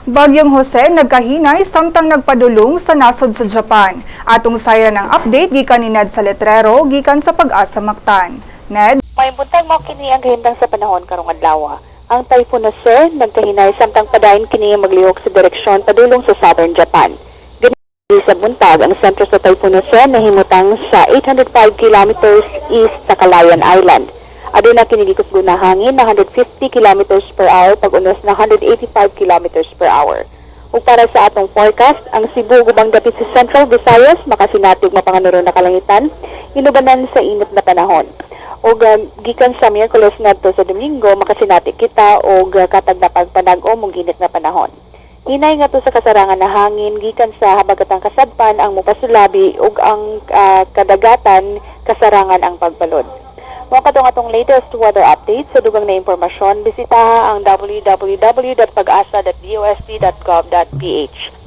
Bagyong Jose nagkahinay samtang nagpadulong sa nasod sa Japan. Atong sayran ang update gikan ni Ned Saletrero gikan sa Pag-asa Mactan. Ned? Maayong buntag, mao kini ang kahimtang sa panahon karong adlaw. Ang Typhoon Jose nagkahinay samtang padayon kini maglihok sa direksyon padulong sa southern Japan. Dinhi sa buntag, ang sentro sa Typhoon Jose nahimutang sa 805 kilometers east sa Calayan Island. Aduna kini gikusgon na hangin na 150 kilometers per hour pag-unos na 185 kilometers per hour. Ug para sa atong forecast, ang Cebu ug ubang dapit sa Central Visayas makasinati og mapanganuron na kalangitan, inubanan sa init na panahon. Ug gikan sa Miyerkules ngadto sa Domingo, makasinati kita og katag na pagpanag-om ug init na panahon. Hinay ngadto sa kasarangan na hangin gikan sa habagatang kasadpan ang mopasulabi ug ang kadagatan kasarangan ang pagbalod. Mao katong atong latest weather update. Sa dugang na impormasyon, bisitaha ang www.pagasa.dost.gov.ph.